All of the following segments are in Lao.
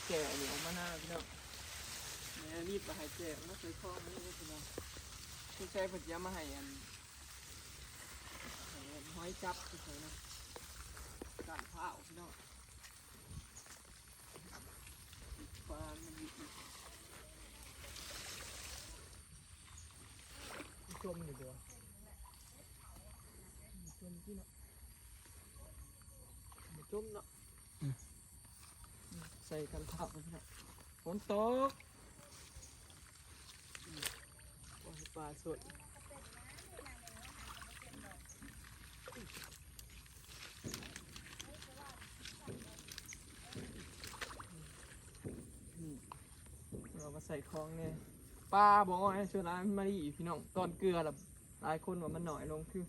ແກ່ນີ້ອອກມານາພີ່ນ້ອງ. ແມ່ລີບວ່າໃຫ້ແກ່ມາໃສ່ຄອງນີ້ພີ່ນ້ອງ. ສົງໄສເພິ່ນຈະມາໃຫ້ອັນ ໃຫ້ອັນຫອຍຈັບໃສ່ນະ ກ້ານພ້າວພີ່ນ້ອງ. ປາມັນຢູ່ ຈົມຢູ່ເດີ ມັນຈົມຕິເນາະ ມັນຈົມເນາະ. ອືມ ໃສ່ກັນເທົາເນາະ ຝົນຕົກ. ອືມ ໂອ້ຍ ປາສົດ. ອືມ ເອົາມາໃສ່ຄອງແດ່. ປາບໍ່ອອຍ ສ່ວນຫຼາຍມັນມາລີ້ພີ່ນ້ອງ. ຕອນເກືອລະຫຼາຍຄົນວ່າມັນໜ້ອຍລົງ ຄື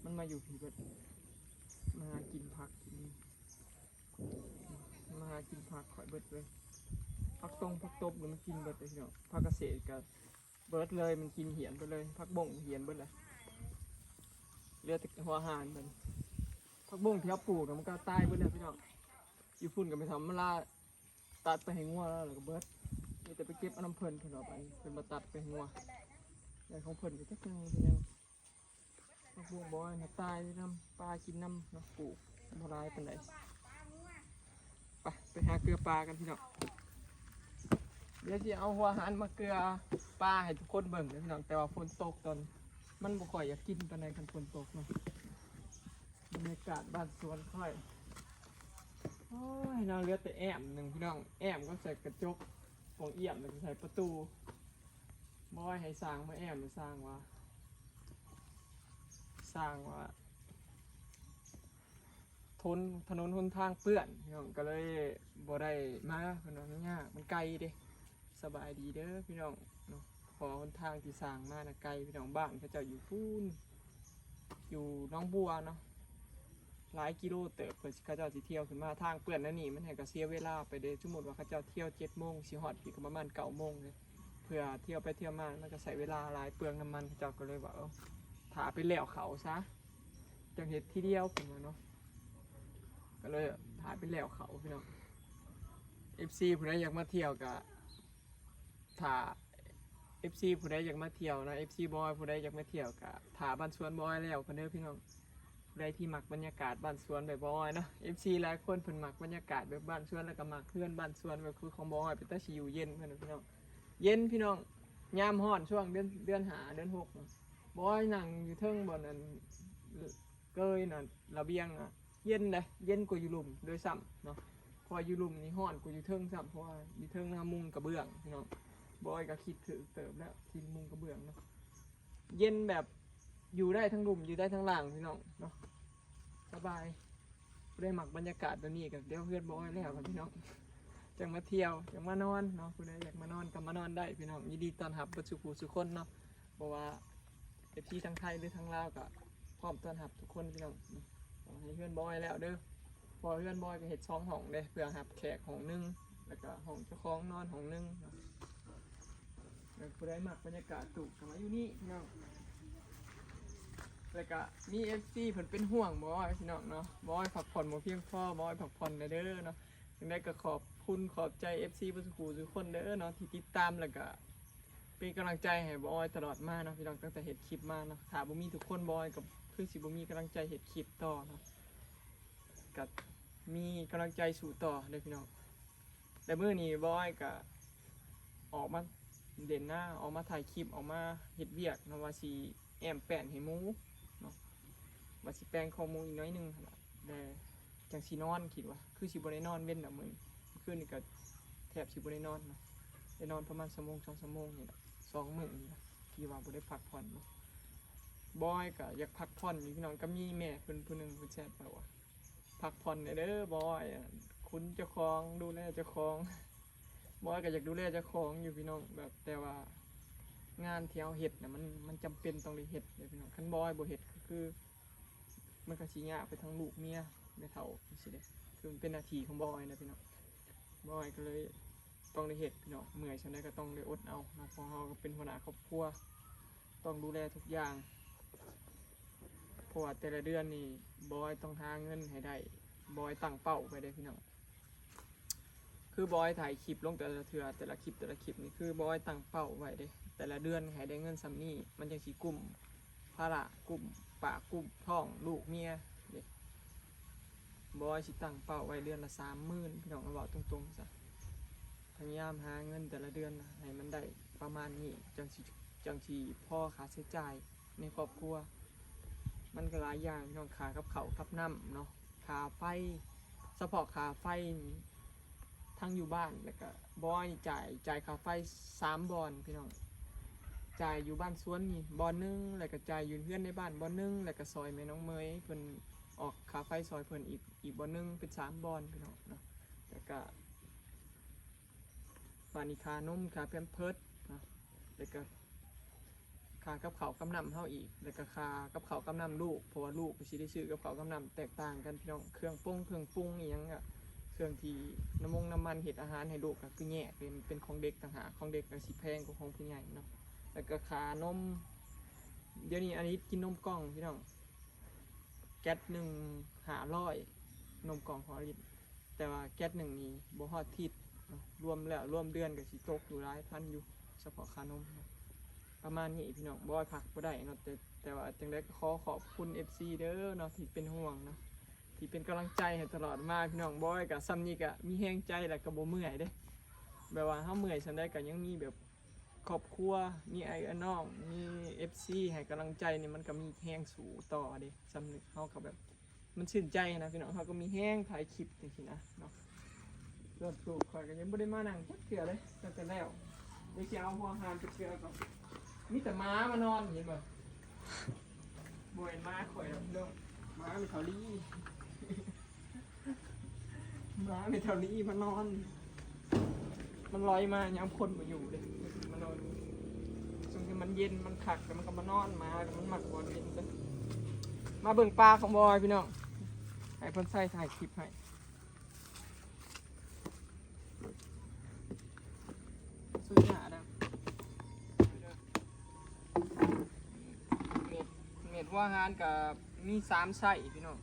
ມັນມາຢູ່ພີ້ເບິດ ມາຫາກິນຜັກກິນ ມາຫາກິນຜັກຂ້ອຍເບິດເລີຍ. ຜັກຕົງຜັກຕົບນີ້ມັນກິນເບິດເລີຍພີ່ນ້ອງ. ຜັກກະເສດກະເບິດເລີຍ ມັນກິນຫ້ຽນເບິດເລີຍ. ຜັກບົ້ງຫ້ຽນເບິດແລ້ວ ເຫຼືອແຕ່ຫົວຫານມັນ. ຜັກບົ້ງທີ່ເຮົາປູກນະ ມັນກະຕາຍເບິດແລ້ວພີ່ນ້ອງ. ຢູ່ພຸ້ນກະແມ່ນທຳມະດາ ຕັດໄປໃຫ້ງົວແລ້ວ ແລ້ວກະເບິດ. ມີແຕ່ໄປເກັບເອົານຳເພິ່ນ ເພິ່ນເອົາໄປ ເພິ່ນມາຕັດໄປໃຫ້ງົວ. ແຕ່ຂອງເພິ່ນກະຈັກຍັງ ຍັງ ຜັກບົ້ງບໍ່ອອຍນະ ຕາຍນຳ ປາກິນນຳເນາະ. ປູກບໍ່ຫຼາຍປານໃດ. ໄປ ໄປຫາເກືອປາກັນພີ່ນ້ອງ. ດຽວຊິເອົາຫົວຫານມາເກືອປາໃຫ້ທຸກຄົນເບິ່ງເດີພີ່ນ້ອງ. ແຕ່ວ່າຝົນຕົກ ຕອນມັນບໍ່ຄ່ອຍຢາກກິນປານໃດ ຄັນຝົນຕົກເນາະ. ບັນຍາກາດບ້ານສວນຂ້ອຍ ໂອ້ຍ ເນາະ ເຫຼືອແຕ່ແອ້ມໜຶ່ງພີ່ນ້ອງ. ແອ້ມກະໃສ່ກະຈົກ ປ່ອງອ້ຽມ ແລ້ວກະໃສ່ປະຕູ. ບໍ່ໃຫ້ຊ່າງມາແອ້ມ ຊ່າງວ່າ ຊ່າງວ່າ ທົນ ຖະໜົນຫົນທາງເປື້ອນພີ່ນ້ອງ ກະເລີຍບໍ່ໄດ້ມາ. ເພິ່ນວ່າມັນຍາກ ມັນໄກເດ້. ສະບາຍດີເດີພີ່ນ້ອງເນາະ. ເພາະວ່າຫົນທາງທີ່ສ້າງມານະໄກພີ່ນ້ອງ. ບ້ານເຂົາເຈົ້າຢູ່ພຸ້ນ ຢູ່ໜອງບົວເນາະ ຫຼາຍກິໂລເຕີບ ເພື່ອເຂົາເຈົ້າຊິທ່ຽວຂຶ້ນມາ. ທາງເປື້ອນແນວນີ້ມັນໃຫ້ກະເສຍເວລາໄປເດ້. ສົມມຸດວ່າເຂົາເຈົ້າທ່ຽວເຈັດໂມງ ຊິຮອດພີ້ກະປະມານເກົ້າໂມງເດ້. ເພື່ອທ່ຽວໄປທ່ຽວມາ ມັນກະໃຊ້ເວລາຫຼາຍ ເປືອງນ້ຳມັນ. ເຂົາເຈົ້າກະເລີຍວ່າ ເອີ ຖ້າໄປແລ້ວເຂົ້າຊະ ຈັ່ງເຮັດທີດຽວ ເພິ່ນວ່າເນາະ. ກະເລີຍຖ້າໄປແລ້ວເຂົ້າພີ່ນ້ອງ. ເອັຟຊີຜູ້ໃດຢາກມາທ່ຽວກະຖ້າ ເອັຟຊີຜູ້ໃດຢາກມາທ່ຽວນະ ເອັຟຊີບອຍຜູ້ໃດຢາກມາທ່ຽວກະຖ້າບ້ານສວນບອຍແລ້ວກ່ອນເດີພີ່ນ້ອງ. ຜູ້ໃດທີ່ມັກບັນຍາກາດບ້ານສວນແບບບອຍເນາະ. ເອັຟຊີຫຼາຍຄົນເພິ່ນມັກບັນຍາກາດແບບບ້ານສວນ ແລ້ວກະມັກເຮືອນບ້ານສວນແບບຄືຂອງບອຍ ເປັນຕາຊິຢູ່ເຢັນເພິ່ນວ່າພີ່ນ້ອງ. ເຢັນພີ່ນ້ອງ ຍາມຮ້ອນຊ່ວງເດືອນ ເດືອນຫ້າ ເດືອນຫົກ ບອຍນັ່ງຢູ່ເທິງບ່ອນອັນ ເກີຍນະ ລະບຽງນະ ເຢັນເດ້ ເຢັນກວ່າຢູ່ລຸ່ມດ້ວຍຊ້ຳເນາະ. ເພາະວ່າຢູ່ລຸ່ມນີ້ຮ້ອນກວ່າຢູ່ເທິງຊ້ຳ ເພາະວ່າຢູ່ເທິງເຮົາມຸງກະເບື້ອງພີ່ນ້ອງ. ບອຍກະຄິດຖືກເຕີບແລ້ວທີ່ມຸງກະເບື້ອງເນາະ. ເຢັນແບບຢູ່ໄດ້ທັງລຸ່ມ ຢູ່ໄດ້ທັງລ່າງພີ່ນ້ອງເນາະ. ສະບາຍ. ຜູ້ໃດມັກບັນຍາກາດແບບນີ້ກະດຽວເຮືອນບອຍແລ້ວກ່ອນພີ່ນ້ອງ ຈັ່ງມາທ່ຽວ ຈັ່ງມານອນເນາະ. ຜູ້ໃດຢາກມານອນກະມານອນໄດ້ພີ່ນ້ອງ. ຍິນດີຕ້ອນຮັບເບິດສູ່ຜູ້ສູ່ຄົນເນາະ. ບໍ່ວ່າ ເອັຟຊີທັງໄທຫຼືທັງລາວກະພ້ອມຕ້ອນຮັບທຸກຄົນພີ່ນ້ອງ. ຂໍໃຫ້ເຮືອນບອຍແລ້ວເດີ ເພາະວ່າເຮືອນບອຍກະເຮັດສອງຫ້ອງເດ້ ເພື່ອຮັບແຂກຫ້ອງໜຶ່ງ ແລ້ວກະຫ້ອງເຈົ້າຂອງນອນຫ້ອງໜຶ່ງ. ແລ້ວຜູ້ໃດມັກບັນຍາກາດຕູກກະມາຢູ່ນີ້ພີ່ນ້ອງ. ແລ້ວກະມີເອັຟຊີເພິ່ນເປັນຫ່ວງບອຍພີ່ນ້ອງເນາະ ບອຍພັກຜ່ອນບໍ່ພຽງພໍ ບອຍພັກຜ່ອນແດ່ເດີເນາະ. ຈັ່ງໃດກະຂອບຄຸນຂອບໃຈເອັຟຊີເບິດສູ່ຜູ້ສູ່ຄົນເດີເນາະ ທີ່ຕິດຕາມ ແລ້ວກະ ເປັນກຳລັງໃຈໃຫ້ບອຍຕະຫຼອດມາເນາະພີ່ນ້ອງ ຕັ້ງແຕ່ເຮັດຄລິບມາເນາະ. ຖ້າບໍ່ມີທຸກຄົນ ບອຍກະຄືຊິບໍ່ມີກຳລັງໃຈເຮັດຄລິບຕໍ່ເນາະ ກະມີກຳລັງໃຈສູ້ຕໍ່ເດີພີ່ນ້ອງ. ແລະມື້ນີ້ບອຍກະອອກມາເຫຼັ້ນນາ ອອກມາຖ່າຍຄລິບ ອອກມາເຮັດວຽກເນາະ ວ່າຊິແອ້ມແປ້ນໃຫ້ໝູເນາະ ວ່າຊິແປງຄອກໝູອີກໜ້ອຍໜຶ່ງຫັ້ນລະ ແລະ ຈັ່ງຊິນອນ ຄິດວ່າຄືຊິບໍ່ໄດ້ນອນເວັນດອກມື້ນີ້. ຄືນນີ້ກະແທບຊິບໍ່ໄດ້ນອນເນາະ ໄດ້ນອນປະມານຊົ່ວໂມງສອງຊົ່ວໂມງນີ້ລະ ສອງມື້ນີ້ລະ ທີ່ວ່າບໍ່ໄດ້ພັກຜ່ອນເນາະ. ບອຍກະຢາກພັກຜ່ອນຢູ່ພີ່ນ້ອງ ກະມີແມ່ເພິ່ນຜູ້ໜຶ່ງເພິ່ນແຊັດມາວ່າ ພັກຜ່ອນແດ່ເດີບອຍ ຄຸນເຈົ້າຂອງ ດູແລເຈົ້າຂອງ. ບອຍກະຢາກດູແລເຈົ້າຂອງຢູ່ພີ່ນ້ອງ ແບບ ແຕ່ວ່າງານທີ່ເຮົາເຮັດນະ ມັນ ມັນຈຳເປັນຕ້ອງໄດ້ເຮັດເດ້ພີ່ນ້ອງ. ຄັນບອຍບໍ່ເຮັດກະຄື ມັນກະຊິຍາກໄປທັງລູກເມຍແມ່ເຖົ້າຈັ່ງຊີ້ເດ້ ຄືມັນເປັນໜ້າທີ່ຂອງບອຍນະພີ່ນ້ອງ. ບອຍກະເລີຍຕ້ອງໄດ້ເຮັດພີ່ນ້ອງ ເມື່ອຍສ່ຳໃດກະຕ້ອງໄດ້ອົດເອົາເນາະ ເພາະເຮົາກະເປັນຫົວໜ້າຄອບຄົວ ຕ້ອງດູແລທຸກຢ່າງ ເພາະວ່າແຕ່ລະເດືອນນີ້ບອຍຕ້ອງຫາເງິນໃຫ້ໄດ້ ບອຍຕັ້ງເປົ້າໄວ້ເດ້ພີ່ນ້ອງ. ຄືບອຍຖ່າຍຄລິບລົງແຕ່ລະເທື່ອ ແຕ່ລະຄລິບ ແຕ່ລະຄລິບນີ້ ຄືບອຍຕັ້ງເປົ້າໄວ້ເດ້ ແຕ່ລະເດືອນໃຫ້ໄດ້ເງິນສ່ຳນີ້ ມັນຈັ່ງຊິກຸ້ມພາລະ ກຸ້ມປາກກຸ້ມທ້ອງລູກເມຍເດ້. ບອຍຊິຕັ້ງເປົ້າໄວ້ເດືອນລະສາມໝື່ນ ພີ່ນ້ອງ ເວົ້າຕົງໆຊະ ພະຍາຍາມຫາເງິນແຕ່ລະເດືອນໃຫ້ມັນໄດ້ປະມານນີ້ ຈັ່ງຊິ ຈັ່ງຊິພໍຄ່າໃຊ້ຈ່າຍໃນຄອບຄົວ. ມັນກໍຫຼາຍຢ່າງ ພີ່ນ້ອງ ຄ່າກັບເຂົ້າກັບນ້ຳເນາະ ຄ່າໄຟ ສະເພາະຄ່າໄຟນີ້ ທັງຢູ່ບ້ານ ແລ້ວກະບອຍນີ້ຈ່າຍ ຈ່າຍຄ່າໄຟສາມບ່ອນ ພີ່ນ້ອງ ຈ່າຍຢູ່ບ້ານສວນນີ້ບ່ອນໜຶ່ງ ແລ້ວກະຈ່າຍຢູ່ເຮືອນໃນບ້ານບ່ອນໜຶ່ງ ແລ້ວກະຊ່ອຍແມ່ນ້ອງເໝີຍເພິ່ນ ອອກຄ່າໄຟຊ່ອຍເພິ່ນອີກ ອີກບ່ອນໜຶ່ງ ເປັນສາມບ່ອນ ພີ່ນ້ອງເນາະ ແລ້ວກະ ບາດນີ້ຄ່ານົມ ຄ່າແພມເພີດເນາະ ແລ້ວກະຄ່າກັບເຂົ້າກັບນ້ຳເຮົາອີກ ແລ້ວກະຄ່າກັບເຂົ້າກັບນ້ຳລູກ ເພາະວ່າລູກກໍຊິໄດ້ຊື້ກັບເຂົ້າກັບນ້ຳແຕກຕ່າງກັນ ພີ່ນ້ອງ ເຄື່ອງປົງເຄື່ອງປຸງອີ່ຫຍັງ ກະເຄື່ອງທີ່ນ້ຳມົງນ້ຳມັນເຮັດອາຫານໃຫ້ລູກ ກໍຄືແຍກເປັນ ເປັນຂອງເດັກຕ່າງຫາກ ຂອງເດັກກໍຊິແພງກວ່າຂອງຜູ້ໃຫຍ່ເນາະ ແລ້ວກະຄ່ານົມ ດຽວນີ້ອາລິດກິນນົມກ່ອງ ພີ່ນ້ອງ ແກັດໜຶ່ງຫ້າຮ້ອຍ ນົມກ່ອງຂອງອາລິດ ແຕ່ວ່າແກັດໜຶ່ງນີ້ບໍ່ຮອດທິດເນາະ ລວມແລ້ວລວມເດືອນກໍຊິຕົກຢູ່ຫຼາຍພັນຢູ່ ສະເພາະຄ່ານົມ ປະມານນີ້ ພີ່ນ້ອງ ບອຍພັກບໍ່ໄດ້ເນາະ ແຕ່ ແຕ່ວ່າຈັ່ງໃດກໍຂໍຂອບຄຸນເອັຟຊີເດີເນາະ ທີ່ເປັນຫ່ວງເນາະ ທີ່ເປັນກຳລັງໃຈໃຫ້ຕະຫຼອດມາ ພີ່ນ້ອງ ບອຍກໍສ່ຳນີ້ກໍມີແຮງໃຈ ແລ້ວກໍບໍ່ເມື່ອຍເດ້ ແບບວ່າເຮົາເມື່ອຍສ່ຳໃດກໍຍັງມີແບບ ຄອບຄົວ ມີອ້າຍ ເອື້ອຍ ນ້ອງ ມີເອັຟຊີໃຫ້ກຳລັງໃຈນີ້ ມັນກໍມີແຮງສູ້ຕໍ່ເດ້ ສ່ຳນີ້ເຮົາກໍແບບ ມັນຊື່ນໃຈນະ ພີ່ນ້ອງ ເຮົາກໍມີແຮງຖ່າຍຄລິບຈັ່ງຊີ້ນະເນາະ ສ່ວນໂຕຂ້ອຍກໍຍັງບໍ່ໄດ້ມານັ່ງຈັກເທື່ອເລີຍ ຕັ້ງແຕ່ແລ້ວ ໄດ້ຊິເອົາຫົວຫານຈັກເທື່ອກໍ ມີແຕ່ໝາມານອນ ເຫັນບໍ່? ບໍ່ແມ່ນໝາຂ້ອຍດອກ ພີ່ນ້ອງ ໝາແມ່ເຖົ້າລີ ໝາແມ່ເຖົ້າລີມານອນ ມັນລອຍມາຍາມຄົນບໍ່ຢູ່ເດ້ ມານອນ ຊ່ວງທີ່ມັນເຢັນມັນຄັກ ແລ້ວມັນກໍມານອນ ໝາມັນມັກບ່ອນເຢັນເດ້. ມາເບິ່ງປາຂອງບອຍ ພີ່ນ້ອງ ໃຫ້ເພິ່ນໃສ່ຖ່າຍຄລິບໃຫ້ ສຸດຍອດນະ ເມັດ ເມັດຫົວຫານກໍມີສາມໄຊ ພີ່ນ້ອງ.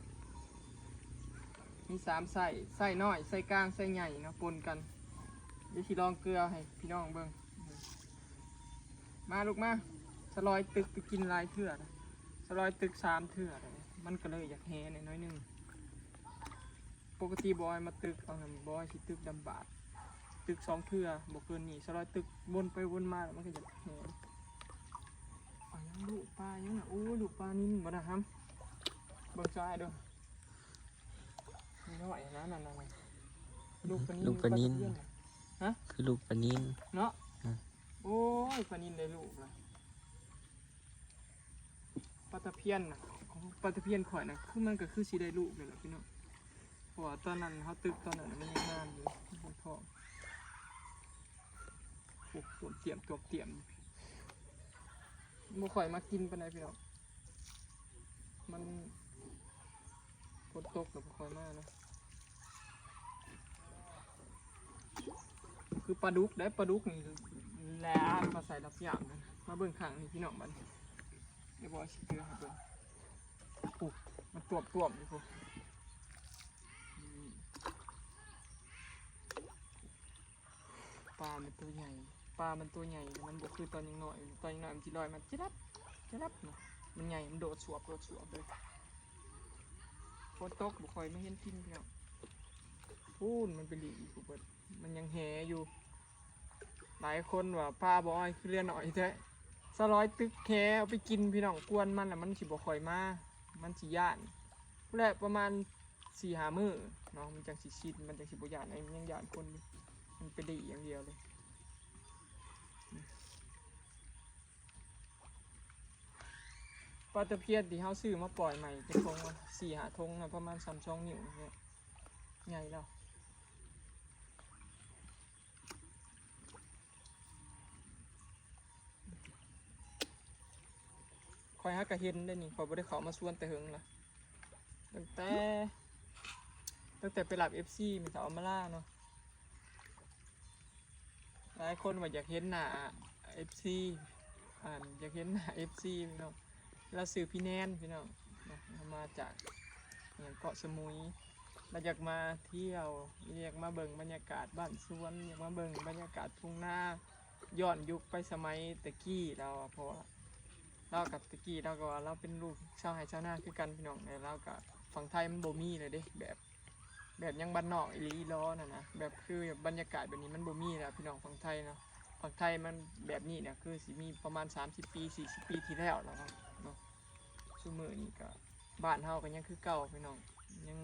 ມີສາມໄຊ ໄຊນ້ອຍ ໄຊກາງ ໄຊໃຫຍ່ເນາະ ປົນກັນ ດຽວຊິລອງເກືອໃຫ້ພີ່ນ້ອງເບິ່ງ ມາລູກມາ ສະຫຼອຍຕຶກໄປກິນຫຼາຍເທື່ອ ສະຫຼອຍຕຶກສາມເທື່ອ ມັນກໍເລີຍຢາກແຮແດ່ໜ້ອຍໜຶ່ງ ປົກກະຕິບອຍມາຕຶກ ເອົານຳບອຍຊິຕຶກດຳບາດ ຕຶກສອງເທື່ອ ບໍ່ເກີນນີ້ ສະຫຼອຍຕຶກວົນໄປວົນມາ ແລ້ວມັນກໍຢາກແຮ ປາຫຍັງລູກ ປາຫຍັງນະ ໂອ້ຍ ລູກປານິນບໍ່ນະຫຳ ເບິ່ງຊ້າຍເດີ. ນ້ອຍນະ ນັ້ນ ນັ້ນ ນັ້ນ ລູກປານິນ ລູກປານິນ ປາຕະເພຍນນະ ຮະ ຄືລູກປານິນເນາະ ອືມ ໂອ້ຍ ປານິນໄດ້ລູກລະ ປາຕະເພຍນນະ ປາຕະເພຍນຂ້ອຍນະ ຄືມັນກໍຄືຊິໄດ້ລູກແລ້ວລະພີ່ນ້ອງ ເພາະວ່າຕອນນັ້ນເຮົາຕຶກຕອນນັ້ນມັນຍັງງາມຢູ່ ມັນຍັງທ້ອງ ໂອ້ ຕົວມຕຽມ ຕົວມຕຽມ ບໍ່ຄ່ອຍມັກກິນປານໃດພີ່ນ້ອງ ມັນ ຝົນຕົກແລ້ວບໍ່ຄ່ອຍມາເນາະ ຄືປາດຸກໄດ໋ ປາດຸກນີ້ແຫຼະ ມາໃສ່ລະພຽງ ມາເບິ່ງຂ້າງນີ້ພີ່ນ້ອງ ບາດນີ້ ດຽວບອຍຊິເກືອໃຫ້ເບິ່ງ ໂອ້ ມັນຕວມໆຢູ່ພຸ້ນ ອືມ ປາມັນໂຕໃຫຍ່ ປາມັນໂຕໃຫຍ່ ມັນບໍ່ຄືຕອນຍັງນ້ອຍ ຕອນຍັງນ້ອຍມັນຊິລອຍມາຈະລັບ ຈະລັບເນາະ ມັນໃຫຍ່ ມັນໂດດສວບ ໂດດສວບເລີຍ ຝົນຕົກບໍ່ຄ່ອຍມາເຫັນກິນພີ່ນ້ອງ ພຸ້ນ ມັນໄປຫຼີ່ຢູ່ພຸ້ນເບິດ ມັນຍັງແຮຢູ່ ຫຼາຍຄົນວ່າປາບໍ່ອ້ອຍຄືເຮືອນ້ອຍແທ້ ສະຫຼອຍຕຶກແຮເອົາໄປກິນພີ່ນ້ອງ ກວນມັນລະມັນຊິບໍ່ຄ່ອຍມາ ມັນຊິຢ້ານ ພຸ້ນແຫຼະ ປະມານ ສີ່ຫ້າມື້ເນາະ ມັນຈັ່ງຊິຊິນ ມັນຈັ່ງຊິບໍ່ຢ້ານ ອັນນີ້ມັນຍັງຢ້ານຄົນຢູ່ ມັນໄປຫຼີ່ຢ່າງດຽວເລີຍ ປາຕະພຽນທີ່ເຮົາຊື້ມາປ່ອຍໃໝ່ ເປັນຖົງ ສີ່ຫ້າຖົງນະ ປະມານສ່ຳສອງນິ້ວນີ້ ໃຫຍ່ແລ້ວ. ຂ້ອຍຫາກະເຫັນໄດ໋ນີ້ ຂ້ອຍບໍ່ໄດ້ເຂົ້າມາສວນແຕ່ເຫິງລະ ຕັ້ງແຕ່ ຕັ້ງແຕ່ໄປຮັບເອັຟຊີແມ່ນເຖົ້າອຳມາລາເນາະ ຫຼາຍຄົນວ່າຢາກເຫັນໜ້າເອັຟຊີ ອັນ ຢາກເຫັນໜ້າເອັຟຊີພີ່ນ້ອງ ລາວຊື່ພີ່ແນນພີ່ນ້ອງເນາະ ລາວມາຈາກຫຍັງເກາະສະໝຸຍ ລາວຢາກມາທ່ຽວ ຢາກມາເບິ່ງບັນຍາກາດບ້ານສວນ ຢາກມາເບິ່ງບັນຍາກາດທົ່ງນາ ຍ້ອນຍຸກໄປສະໄໝແຕ່ກີ້ລາວ ເພາະວ່າລາວກັບແຕ່ກີ້ລາວກໍວ່າລາວເປັນລູກຊາວໄຮ່ຊາວນາຄືກັນພີ່ນ້ອງ ແລະລາວກໍ ຝັ່ງໄທມັນບໍ່ມີເລີຍເດ້ ແບບ ແບບຍັງບ້ານນອກອີ່ຫຼີອີ່ຫຼໍນັ້ນນະ ແບບຄືບັນຍາກາດແບບນີ້ມັນບໍ່ມີແລ້ວພີ່ນ້ອງ ຝັ່ງໄທເນາະ ຝັ່ງໄທມັນແບບນີ້ນະ ຄືຊິມີປະມານສາມສິບປີ ສີ່ສິບປີທີ່ແລ້ວແລ້ວເນາະ ເນາະ ຊຸມື້ນີ້ກໍບ້ານເຮົາກໍຍັງຄືເກົ່າພີ່ນ້ອງ ຍັງ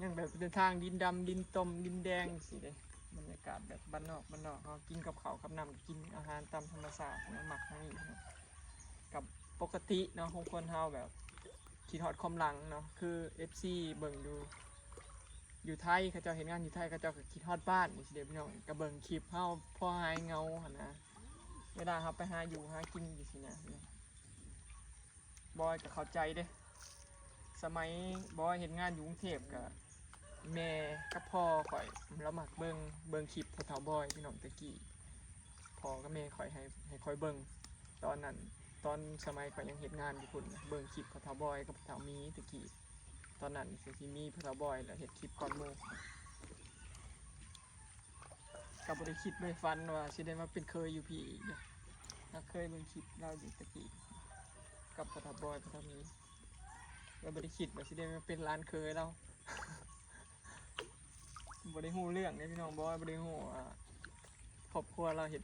ຍັງແບບເປັນທາງດິນດຳ ດິນຕົມ ດິນແດງຈັ່ງຊີ້ເດ້ ບັນຍາກາດແບບບ້ານນອກ ບ້ານນອກເຮົາ ກິນກັບເຂົ້າກັບນ້ຳ ກິນອາຫານຕາມທຳມະຊາດ ມັກທາງນີ້ເນາະ ກັບປົກກະຕິເນາະ ຂອງຄົນເຮົາແບບ ຄິດຮອດຄວາມຫຼັງເນາະ ຄືເອັຟຊີເບິ່ງຢູ່ ຢູ່ໄທ ເຂົາເຈົ້າເຮັດງານຢູ່ໄທ ເຂົາເຈົ້າກໍຄິດຮອດບ້ານຈັ່ງຊີ້ເດ້ພີ່ນ້ອງ ກໍເບິ່ງຄລິບເຮົາພໍຫາຍເຫງົາຫັ້ນນະ ເວລາເຮົາໄປຫາຢູ່ຫາກິນຈັ່ງຊີ້ນະ ບອຍກໍເຂົ້າໃຈເດ້ ສະໄໝບອຍເຮັດງານຢູ່ກຸງເທບກໍ ແມ່ກັບພໍ່ຂ້ອຍລາວມັກເບິ່ງ ເບິ່ງຄລິບພໍ່ເຖົ້າບອຍພີ່ນ້ອງ ແຕ່ກີ້ພໍ່ກັບແມ່ຂ້ອຍໃຫ້ ໃຫ້ຂ້ອຍເບິ່ງ ຕອນນັ້ນ ຕອນສະໄໝຂ້ອຍຍັງເຮັດງານຢູ່ພຸ້ນ ເບິ່ງຄລິບພໍ່ເຖົ້າບອຍກັບພໍ່ເຖົ້າໝີແຕ່ກີ້ ຕອນນັ້ນຊິມີພໍ່ເຖົ້າບອຍແລ້ວເຮັດຄລິບກ່ອນໝູ່ ກໍບໍ່ໄດ້ຄິດ ບໍ່ໄດ້ຝັນວ່າຊິໄດ້ມາເປັນເຂີຍຢູ່ພີ້ອີກເດ້ ຫາກເຄີຍເບິ່ງຄລິບລາວຢູ່ແຕ່ກີ້ ກັບພໍ່ເຖົ້າບອຍ ພໍ່ເຖົ້າໝີ ແລ້ວບໍ່ໄດ້ຄິດວ່າຊິໄດ້ມາເປັນຫຼານເຂີຍລາວ. ບໍ່ໄດ້ຮູ້ເລື່ອງເດ້ພີ່ນ້ອງ ບໍ່ ບໍ່ໄດ້ຮູ້ວ່າຄອບຄົວລາວເຮັດ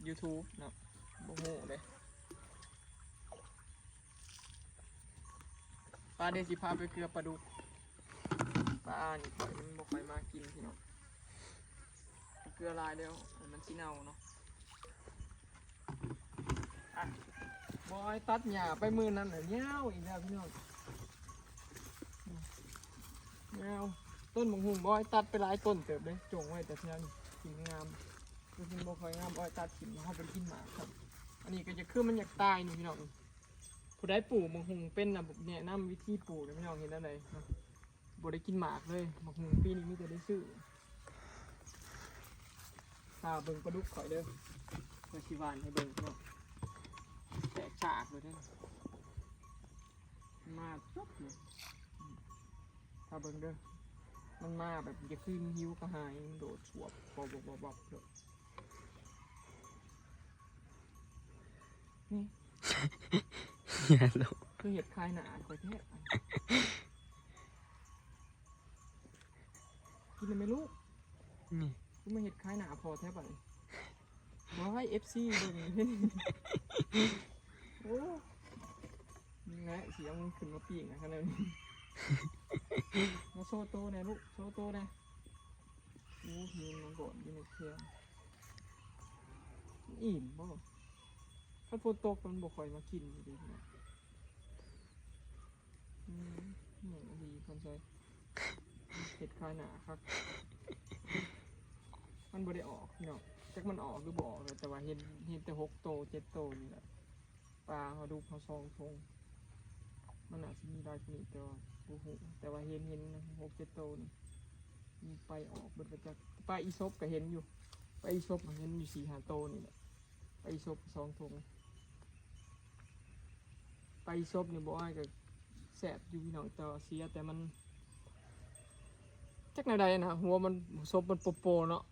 ຢູທູບເນາະ ບໍ່ຮູ້ເດ້ ປາເດ ຊິພາໄປເກືອປາດຸກ ປານີ້ຂ້ອຍມັນບໍ່ຄ່ອຍມາກິນພີ່ນ້ອງ ເກືອຫຼາຍແລ້ວມັນຊິເນົ່າເນາະ. ອ່ະ ບອຍຕັດຫຍ້າໄປມື້ນັ້ນນະ ຍາວອີກແລ້ວພີ່ນ້ອງ ຍາວ ຕົ້ນບັກຫຸ່ງບອຍຕັດໄປຫຼາຍຕົ້ນເຕີບເດ້ ຈົ່ງໄວ້ແຕ່ເທື່ອນີ້ ກິນງາມ ມັນບໍ່ຄ່ອຍງາມ ບອຍຕັດຖິ້ມ ເຮົາບໍ່ໄດ້ກິນໝາກຊ້ຳ ອັນນີ້ກໍຈະຄືມັນຢາກຕາຍນີ້ພີ່ນ້ອງ ຜູ້ໃດປູກບັກຫຸ່ງເປັນນະ ແນະນຳວິທີປູກເດີພີ່ນ້ອງ ເຮັດແນວໃດ ບໍ່ໄດ້ກິນໝາກເລີຍ ບັກຫຸ່ງປີນີ້ມີແຕ່ໄດ້ຊື້ ຖ້າເບິ່ງປາດຸກຂ້ອຍເດີ ຂ້ອຍຊິຫວ່ານໃຫ້ເບິ່ງເນາະ ແຕກຊາກເລີຍເດ້ ມາຈົບເລີຍ ຖ້າເບິ່ງເດີ ມັນມາແບບຢາກຄືຫິວກະຫາຍ ໂດດສວບ ບອບໆໆໆ ໂດດ ນີ້ ແຍ່ໂລ ຄືເຮັດຄາຍໜ້າຂ້ອຍແທ້ ກິນແລ້ວແມ່ລູກ ນີ້ ຄືມາເຮັດຄາຍໜ້າພໍ່ແທ້ບາດນີ້ ບໍ່ໃຫ້ເອັຟຊີເບິ່ງ ໂອ້ ນີ້ແຫຼະ ຊິເອົາມັນຂຶ້ນມາປີ້ງນະ ຄັນນັ້ນ ມາໂຊໂຕແດ່ລູກ ໂຊໂຕແດ່ ໂອ້ ມີມັນບ່ອນຢູ່ໃນແຄມ ອີ່ມບໍ່? ຄັນຝົນຕົກມັນບໍ່ຄ່ອຍມາກິນຢູ່ເດ້ ອືມ ແມ່ນອີ່ຫຼີ ຄຳໄຊ ເຮັດຄາຍໜ້າຄັກ ມັນບໍ່ໄດ້ອອກພີ່ນ້ອງ ຈັກມັນອອກຫຼືບໍ່ອອກ ແຕ່ວ່າເຫັນ ເຫັນແຕ່ຫົກໂຕ ເຈັດໂຕນີ້ແຫຼະ ປາເຮົາດຸກເຮົາສອງຖົງ ມັນອາດຊິມີຫຼາຍກວ່ານີ້ ແຕ່ວ່າບໍ່ຮູ້ ແຕ່ວ່າເຫັນ ເຫັນຫົກເຈັດໂຕນີ້ ມີໄປອອກເບິດປະຈັກ ປາອີສົບກໍເຫັນຢູ່ ປາອີສົບເຫັນຢູ່ສີ່ຫ້າໂຕນີ້ແຫຼະ ປາອີສົບສອງຖົງ ປາອີສົບນີ້ບໍ່ອ້າຍກໍແຊບຢູ່ພີ່ນ້ອງ ແຕ່ວ່າເສຍແຕ່ມັນ ຈັກແນວໃດນະ ຫົວມັນ ສົບມັນໂປໆເນາະ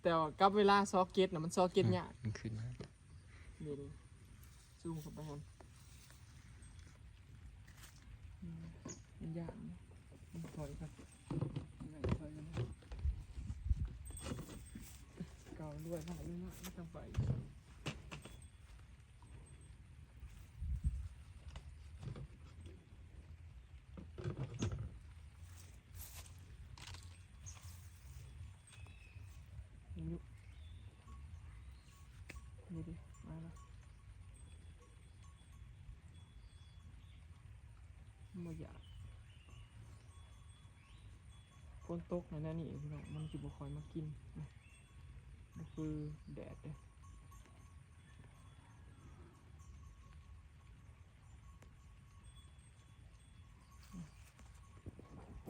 ແຕ່ວ່າກັບເວລາຊອກເກັດນະ ມັນຊອກເກັດຍາກ ມັນຂຶ້ນມາ ນີ້ ຊູມເຂົ້າໄປຫັ້ນ ອືມ ມັນຢ້ານ ມັນຖອຍກ່ອນ ຖອຍກ່ອນ ເກົ່າລວຍ ລວຍ ລວຍ ລວຍ ຕ້ອງໄປ ນີ້ ນີ້ເດ້ ມາແລ້ວ ບໍ່ຢາກ ຝົນຕົກໃນແນວນີ້ພີ່ນ້ອງ ມັນຊິບໍ່ຄ່ອຍມາກິນ ບໍ່ຄືແດດເດ້.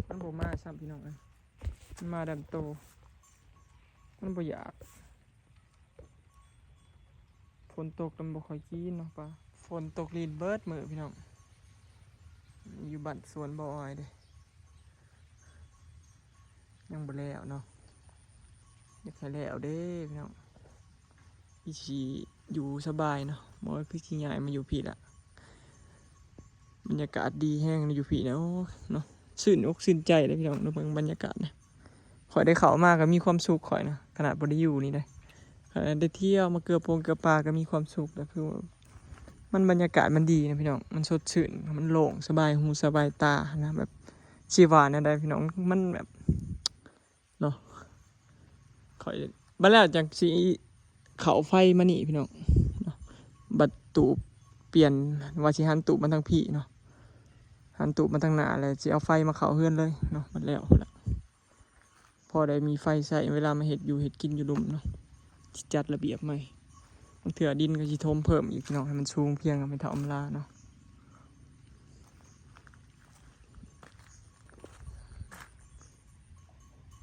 ມັນບໍ່ມາຊ້ຳພີ່ນ້ອງເອີຍ ມັນມາດັນໂຕ ມັນບໍ່ຢາກ ຝົນຕົກແລ້ວມັນບໍ່ຄ່ອຍກິນເນາະປາ ຝົນຕົກລີດເບິດມື້ພີ່ນ້ອງ ຢູ່ບ້ານສວນບໍ່ອອຍເດ້. ຍັງບໍ່ແລ້ວເນາະ ຢາກໃຫ້ແລ້ວເດ້ພີ່ນ້ອງ ຄືຊິຢູ່ສະບາຍເນາະ ບໍ່ຄືຊິຍ້າຍມາຢູ່ພີ້ລະ ບັນຍາກາດດີແຮງຢູ່ພີ້ນະ ໂອ້ ເນາະ ຊື່ນອົກຊື່ນໃຈເດ້ພີ່ນ້ອງ ເບິ່ງບັນຍາກາດນະ ຂ້ອຍໄດ້ເຂົ້າມາກໍມີຄວາມສຸກຂ້ອຍນະ ຂະໜາດບໍ່ໄດ້ຢູ່ນີ້ເດ້ ຂະໜາດໄດ້ທ່ຽວມາເກືອປົງເກືອປາກໍມີຄວາມສຸກແລ້ວ ຄືວ່າມັນ ບັນຍາກາດມັນດີນະພີ່ນ້ອງ ມັນສົດຊື່ນ ມັນໂລ່ງ ສະບາຍຫູສະບາຍຕານະ ແບບ ຊິວ່າແນວໃດພີ່ນ້ອງ ມັນແບບ ເນາະ ຂ້ອຍ ບັດແລ້ວຈັ່ງຊິເຂົ້າໄຟມານີ້ພີ່ນ້ອງເນາະ ບັດຕູບປ່ຽນ ວ່າຊິຫັນຕູບມາທາງພີ້ເນາະ ຫັນຕູບມາທາງໜ້າ ແລ້ວຊິເອົາໄຟມາເຂົ້າເຮືອນເລີຍເນາະ ບັດແລ້ວພຸ້ນລະ ພໍໄດ້ມີໄຟໃຊ້ເວລາມາເຮັດຢູ່ເຮັດກິນຢູ່ລຸ່ມເນາະ ຊິຈັດລະບຽບໃໝ່ ບາງເທື່ອດິນກໍຊິຖົມເພີ່ມອີກພີ່ນ້ອງ ໃຫ້ມັນສູງພຽງກັບແມ່ເຖົ້າອຳລາເນາະ.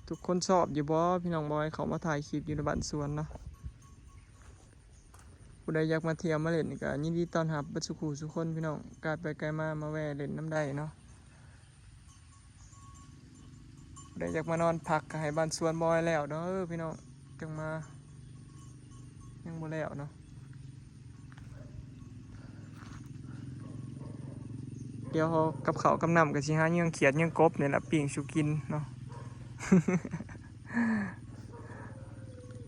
ທຸກຄົນຊອບຢູ່ບໍ່ພີ່ນ້ອງ? ບອຍເຂົ້າມາຖ່າຍຄລິບຢູ່ໃນບ້ານສວນເນາະ ຜູ້ໃດຢາກມາທ່ຽວມາຫຼິ້ນກໍຍິນດີຕ້ອນຮັບເບິດສູ່ຜູ້ສູ່ຄົນພີ່ນ້ອງ ກາຍໄປກາຍມາ ມາແວ່ຫຼິ້ນນຳໄດ້ເນາະ ຜູ້ໃດຢາກມານອນພັກກໍໃຫ້ບ້ານສວນບອຍແລ້ວເດີພີ່ນ້ອງ ຈັ່ງມາ ຍັງບໍ່ແລ້ວເນາະ ດຽວກັບເຂົ້າກັບນ້ຳກໍຊິຫາເຫຍື່ອຂຽດເຫຍື່ອກົບນີ້ແຫຼະ ປີ້ງສູ່ກິນເນາະ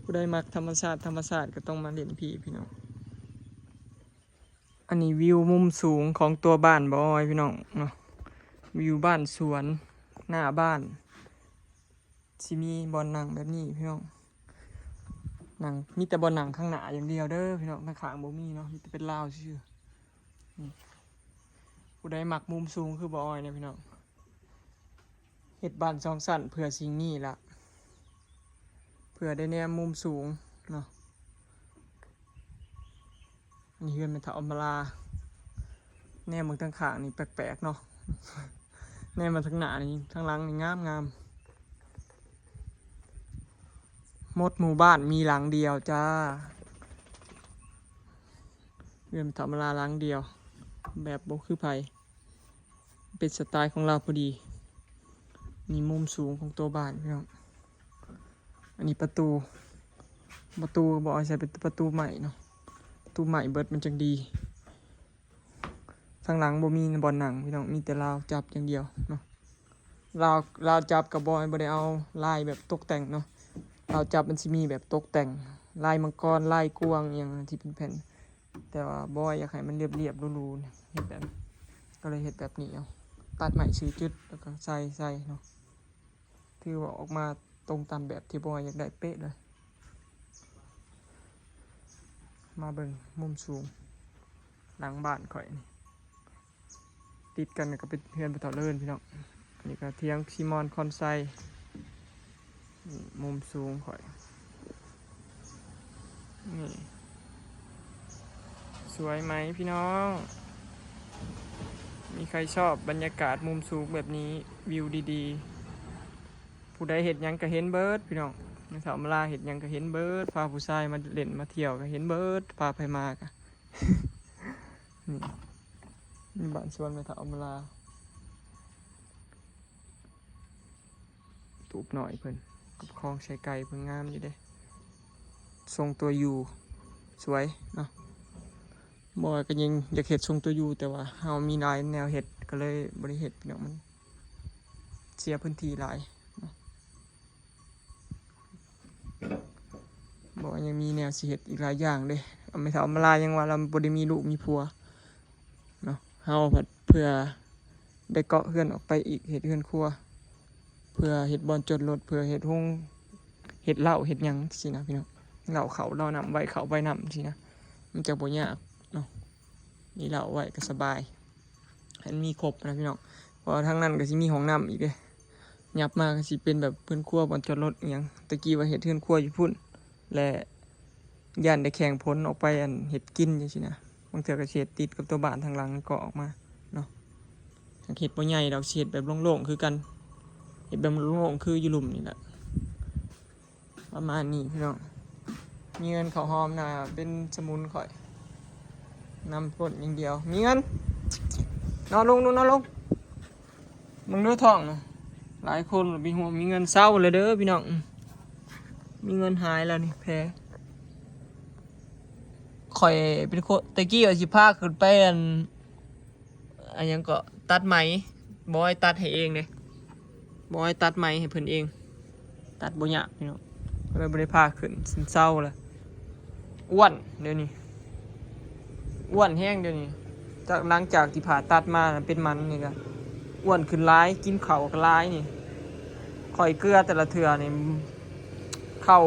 ຜູ້ໃດມັກທຳມະຊາດ ທຳມະຊາດກໍຕ້ອງມາຫຼິ້ນພີ້ພີ່ນ້ອງ. ອັນນີ້ວິວມຸມສູງຂອງຕົວບ້ານບອຍພີ່ນ້ອງເນາະ ວິວບ້ານສວນ ໜ້າບ້ານ ຊິມີບ່ອນນັ່ງແບບນີ້ພີ່ນ້ອງ ນັ່ງ ມີແຕ່ບ່ອນນັ່ງຂ້າງໜ້າຢ່າງດຽວເດີພີ່ນ້ອງ ທາງຂ້າງບໍ່ມີເນາະ ມີແຕ່ເປັນລາວຊື່ໆ ນີ້ ຜູ້ໃດມັກມຸມສູງຄືບອຍນະພີ່ນ້ອງ ເຮັດບ້ານສອງຊັ້ນເພື່ອສິ່ງນີ້ລະ ເພື່ອໄດ້ແນມມຸມສູງເນາະ. ນີ້ເຮືອນແມ່ເຖົ້າອຳມາລາ ແນມເບິ່ງທາງຂ້າງນີ້ແປກໆເນາະ ແນມມາທາງໜ້ານີ້ ທາງຫຼັງນີ້ງາມໆ ໝົດໝູ່ບ້ານມີຫຼັງດຽວຈ້າ ເຮືອນແມ່ເຖົ້າອຳມາລາຫຼັງດຽວ ແບບບໍ່ຄືໃຜ. ເປັນສະໄຕຂອງລາວພໍດີ ນີ້ມຸມສູງຂອງຕົວບ້ານພີ່ນ້ອງ ອັນນີ້ປະຕູ ປະຕູບໍ່ເອົາໃສ່ເປັນປະຕູໄມ້ເນາະ ປະຕູໄມ້ເບິດມັນຈັ່ງດີ ທາງຫຼັງບໍ່ມີບ່ອນນັ່ງພີ່ນ້ອງ ມີແຕ່ລາວຈັບຢ່າງດຽວເນາະ ລາວ ລາວຈັບກໍບໍ່ ບໍ່ໄດ້ເອົາລາຍແບບຕົກແຕ່ງເນາະ ລາວຈັບມັນຊິມີແບບຕົກແຕ່ງ ລາຍມັງກອນ ລາຍກວາງ ອີ່ຫຍັງທີ່ເປັນແຜ່ນ ແຕ່ວ່າບໍ່ຢາກໃຫ້ມັນລຽບໆ ຫຼູໆ ເຮັດແບບ ກໍເລີຍເຮັດແບບນີ້ເອົາ ຕັດໄມ້ສີ່ຈຸດ ແລ້ວກໍໃສ່ ໃສ່ເນາະ ຖືວ່າອອກມາຕົງຕາມແບບທີ່ບໍ່ຢາກໄດ້ເປະເລີຍ. ມາເບິ່ງມຸມສູງຫຼັງບ້ານຂ້ອຍນີ້ ຕິດກັນກໍເປັນເຮືອນພໍ່ເຖົ້າເລີນພີ່ນ້ອງ ອັນນີ້ກໍຖຽງຊີມອນຄອນໄຊ ນີ້ມຸມສູງຂ້ອຍ ນີ້ ສວຍໄໝພີ່ນ້ອງ? ມີໃຜຊອບບັນຍາກາດມຸມສູງແບບນີ້ ວິວດີໆ ຜູ້ໃດເຮັດຫຍັງກໍເຫັນເບິດພີ່ນ້ອງ ແມ່ເຖົ້າອຳມາລາເຮັດຫຍັງກໍເຫັນເບິດ ພາຜູ້ຊາຍມາຫຼິ້ນມາທ່ຽວກໍເຫັນເບິດ ພາໃຜມາກໍ ນີ້ ນີ້ບ້ານສວນແມ່ເຖົ້າອຳມາລາ. ຕູບນ້ອຍເພິ່ນກັບຄອງໃສ່ໄກ່ເພິ່ນງາມຢູ່ເດ້ ຊົງຕົວຢູ່ສວຍເນາະ ບໍ່ວ່າກໍຍັງຢາກເຮັດຊົງຕົວຢູ່ ແຕ່ວ່າເຮົາມີຫຼາຍແນວເຮັດ ກໍເລີຍບໍ່ໄດ້ເຮັດພີ່ນ້ອງ ມັນເສຍພື້ນທີ່ຫຼາຍເນາະ ບໍ່ວ່າຍັງມີແນວຊິເຮັດອີກຫຼາຍຢ່າງເດ້ ແມ່ເຖົ້າອຳມາລາຍັງວ່າລາວບໍ່ໄດ້ມີລູກມີຜົວ ເນາະ ເຮົາພັດເພື່ອໄດ້ເກາະເຮືອນອອກໄປອີກ ເຮັດເຮືອນຄົວ ເພື່ອເຮັດບ່ອນຈອດລົດ ເພື່ອເຮັດໂຮງ ເຮັດເລົ້າເຮັດຫຍັງຊີ້ນະພີ່ນ້ອງ ເລົ້າເຂົ້າເລົ້ານ້ຳ ໄວ້ເຂົ້າໄວ້ນ້ຳຊີ້ນະ ມັນຈະບໍ່ຍາກເນາະ ມີເລົ້າໄວ້ກໍສະບາຍ ໃຫ້ມັນມີຄົບນະພີ່ນ້ອງ ເພາະວ່າທາງນັ້ນກໍຊິມີຫ້ອງນ້ຳອີກເດ້ ຫຍັບມາກໍຊິເປັນແບບເຮືອນຄົວ ບ່ອນຈອດລົດອີ່ຫຍັງ ແຕ່ກີ້ວ່າເຮັດເຮືອນຄົວຢູ່ພຸ້ນ ແລະ ຢ້ານໄດ້ແຂ່ງຝົນອອກໄປ ອັນ ເຮັດກິນຈັ່ງຊີ້ນະ ບາງເທື່ອກໍຊິເຮັດຕິດກັບຕົວບ້ານທາງຫຼັງກໍອອກມາເນາະ ເຮັດບໍ່ໃຫຍ່ດອກ ຊິເຮັດແບບໂລ່ງໆຄືກັນ ເຮັດແບບໂລ່ງໆຄືຢູ່ລຸ່ມນີ້ແຫຼະ ປະມານນີ້ພີ່ນ້ອງ ມີເງິນເຂົ້າຫອມໜ້າເປັນສະໝຸນຂ້ອຍ ນຳກົ້ນຢ່າງດຽວ ມີເງິນ ນອນລົງ ນອນລົງ ມຶງດູທ້ອງນະ ຫຼາຍຄົນເປັນຫ່ວງ ມີເງິນເຊົາແລ້ວເດີພີ່ນ້ອງ ມີເງິນຫາຍແລ້ວນີ້ແພ. ຂ້ອຍເປັນຄົນ ແຕ່ກີ້ວ່າຊິພາຂຶ້ນໄປ ອັນ ອັນຫຍັງເກາະ ຕັດໄໝ ບອຍຕັດໃຫ້ເອງເດ້ ບອຍຕັດໄໝໃຫ້ເພິ່ນເອງ ຕັດບໍ່ຍາກພີ່ນ້ອງ ກໍເລີຍບໍ່ໄດ້ພາຂຶ້ນ ເຊົາແລ້ວ ອ້ວນດຽວນີ້ ອ້ວນແຮງດຽວນີ້ ຈາກ ຫຼັງຈາກທີ່ຜ່າຕັດມາເປັນມັນນີ້ກະ ອ້ວນຂຶ້ນຫຼາຍ ກິນເຂົ້າກະຫຼາຍນີ້ ຂ້ອຍເກືອແຕ່ລະເທື່ອນີ້ ເຂົ້າ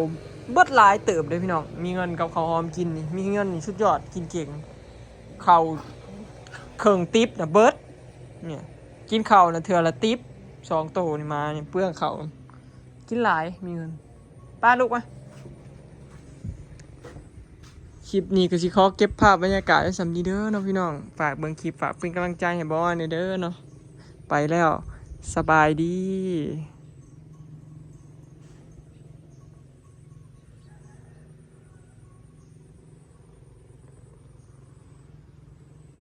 ເບິດຫຼາຍເຕີບເດ້ພີ່ນ້ອງ ມີເງິນກັບເຂົ້າຫອມກິນນີ້ ມີເງິນນີ້ສຸດຍອດ ກິນເກັ່ງ ເຂົ້າເຄິ່ງຕິບນະເບິດ ນີ້ ກິນເຂົ້ານະເທື່ອລະຕິບ ສອງໂຕນີ້ມານີ້ ເປືອງເຂົ້າ ກິນຫຼາຍ ມີເງິນ ໄປລູກມາ. ຄລິບນີ້ກໍຊິຂໍເກັບພາບບັນຍາກາດໄວ້ສ່ຳນີ້ເດີເນາະພີ່ນ້ອງ ຝາກເບິ່ງຄລິບ ຝາກເປັນກຳລັງໃຈໃຫ້ບອຍແດ່ເດີເນາະ ໄປແລ້ວ ສະບາຍດີ.